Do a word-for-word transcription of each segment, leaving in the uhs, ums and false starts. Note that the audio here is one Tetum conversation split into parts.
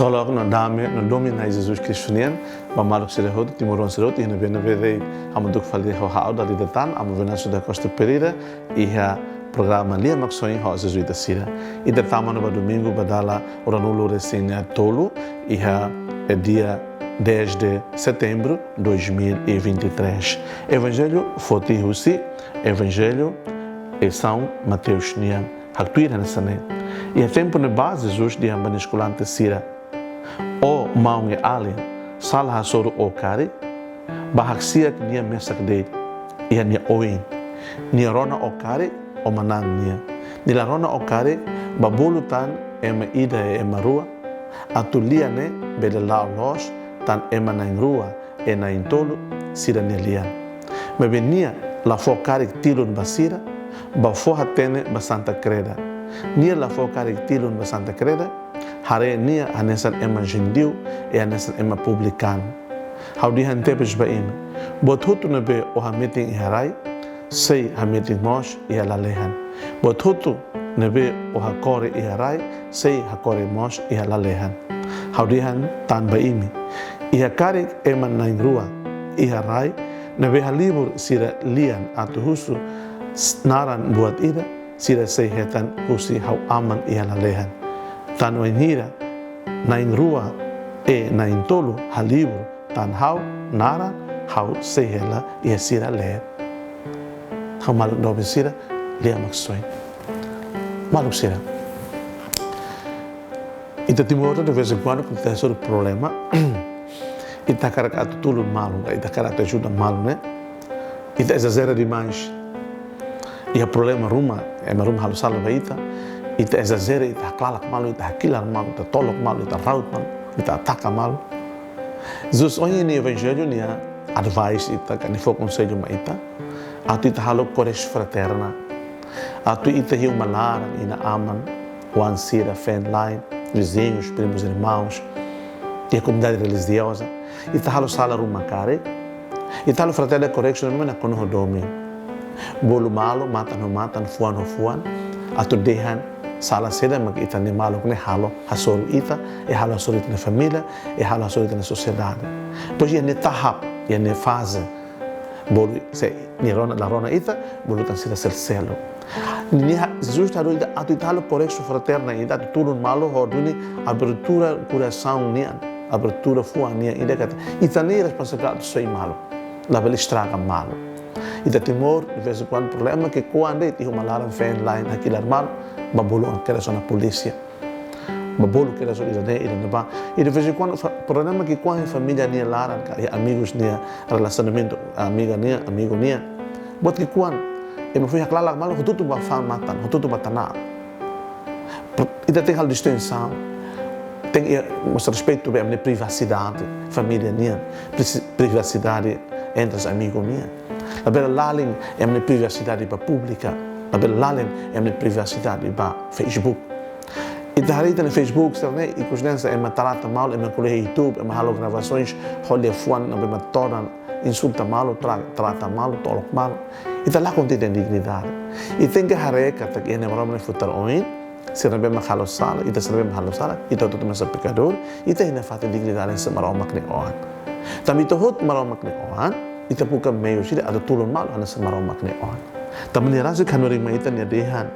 Ksolok no dame no domin Na'i Jesus Kristu nian ba maluk sira hotu, timoroan sira hotu, iha ne'ebé-ne'ebé de'it hamutuk fali ho ha'u, Dalida Tan, Amu Venâncio da Costa Pereira, iha programa Lia Maksoin ho Jezuita sira. Ita tama ona ba domingu ba dala ruanulu-resin-tolu, iha, eh, dia dez de setembro dois mil e vinte e três. Evanjellu foti husi Evanjellu, eh, São Mateus nian. Haktuir hanesan ne'e. Iha tempu ne'ebá Jesus dehan ba nia eskolante sira: Ó maun-alin, sala hasoru ó karik, bá haksi'ak nia mesak de'it iha nia oin. Nia rona ó karik, ó manán nia. Nia la rona ó karik, bá bolu tan ema ida, ema rua, atu lia ne'e bele la'o loos tan ema na'in-rua, eh, na'in-tolu sira-nia lian. Maibé nia la fó karik tilun ba sira, bá fó hatene ba Santa Kreda. Nia la fó karik tilun ba Santa Kreda, haree nia hanesan ema jentiu, eh, hanesan ema publikanu. Ha'u dehan tebes ba imi: Buat hotu ne'ebé ó hametin iha rai, sei hametin mós iha lalehan. Buat hotu ne'ebé ó hakore iha rai, sei hakore mós iha lalehan. Ha'u dehan tan ba imi: Iha karik ema na'in-rua iha rai ne'ebé halibur sira lian atu husu s-, naran buat ida, sira sei hetan husi ha'u Aman iha lalehan. Tan wainhira na'in-rua, eh, na'in-tolu halibur tan ha'u naran, ha'u sei hela iha sira leet. Ha'u maluk doben sira, Lia Maksoin. Maluk sira, ita timoroan de vez em quando, kuandu ita hasoru problema, ita hakarak atu tulun malu, ita hakarak atu ajuda malu, ne'e? Ita ezajera demais. Iha problema ruma, ema ruma halo sala ba ita, ita ezajera, ita haklalak malu, ita hakilar malu, ita tolok malu, ita raut malu, ita ataka malu. Jesus ohin iha nia Evanjellu nia advice ita, ka nia fó konsellu mai ita, atu ita halo correção fraterna, atu ita iha uma laran inan-aman, oan sira, feen-la'en, viziñus, primos, irmãos, iha komunidade relijioza. Ita halo sala ruma karik, ita halo fraterna correction, maibé nakonu ho domin. Bolu malu, matan ho matan, fuan ho fuan, atu dehan sala saida mak ita-nia maluk ne'e halo hasoru ita, eh halo hasoru ita-nia família, eh halo hasoru ita-nia sosiedade. Depois iha nia tahap, iha nia faze, bolu, se nia rona, la rona ita, bolu tan sira selu-selu. Nia, Jesus atu ita, atu ita halo correção fraterna, ita atu tulun malu ho duni abertura korasaun nian, abertura fuan nian, ida katak ita-nia responsabilidade atu soe malu, labele estraga malu. Ita Timor, de vez em quando, problema ki'ikoan de'it, iha uma laran feen-la'en hakilar malu, bá bolu kedas ona polísia. Bá bolu kedas ona ida-ne'e, ida-ne'ebá. I de vez em quando, fa-, problema ki'ikoan iha família nia laran, ka iha amigos nia, relasionamentu amiga nia, amigu nia. Buat ki'ikoan, ema foin haklalak malu, hotu-hotu bá fa'an matan, hotu-hotu bá tana'an. Pro-, ita tenke halo distinsaun. Tenke, eh, mós respeitu ba ema nia privasidade, família nian, pri-, privasidade entre amigu nian. Labele lalin ema nia privasidade ba públika, labele lalin ema nia privasidade ba Facebook. Ita haree ita-nia Facebook, sira-ne'e, ikus hanesan ema trata malu, ema ko'alia iha YouTube, ema halo gravasoens, ho liafuan ne'ebé ema torna insulta malu, tra-, trata malu, tolok malu. Ita lakon ita-nia dignidade. Ita tenke haree katak iha ne'e Maromak nia futar oin, sira ne'ebé mak halo sala, ita sira ne'ebé mak halo sala, ita hotu-hotu mak hanesan pekadór, ita iha nafatin dignidade hanesan Maromak nia oan. Tanba ita hotu Maromak nia oan, ita buka meius ida atu tulun malu hanesan Maromak nia oan. Tanba nia rasik hanorin mai ita, nia dehan: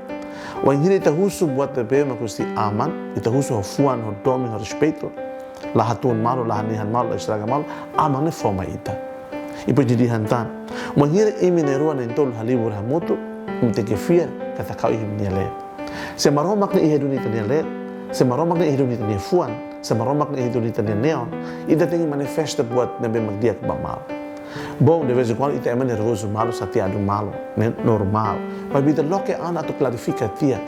Wainhira ita husu buat ne'ebé mak husi Aman, ita husu ho fuan, ho domin, ho respeitu, la hatún malu, la hanehan malu, la estraga malu, Aman ne'e fó mai ita. I depois nia dehan tan: Wainhira imi na'in-rua na'in-tolu halibur hamutuk, imi tenke fiar katak ha'u iha imi-nia leet. Se Maromak ne'e iha duni ita-nia leet, se Maromak ne'e iha duni ita-nia fuan, se Maromak ne'e iha duni ita-nia neon, ita tenke manifesta buat ne'ebé mak di'ak ba malu. Bom, de vez em quando ita ema nervozu malu, xateadu malu, ne'e normál. Maibé ita loke an atu klarifika tiha,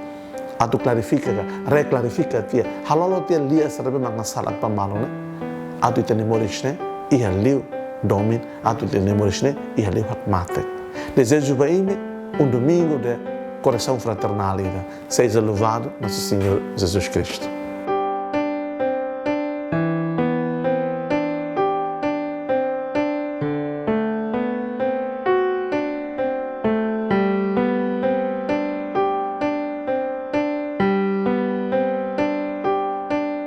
atu klarifika ka, reklarifika tiha, halolo tiha lia sira ne'ebé mak nasalak ba malu ne'e, atu ita-nia moris ne'e iha liu domin, atu ita-nia moris ne'e iha liu hakmatek. Dezeju ba imi um domingo de correção fraternal ida. Seja louvado nosso Senhor Jesus Cristo.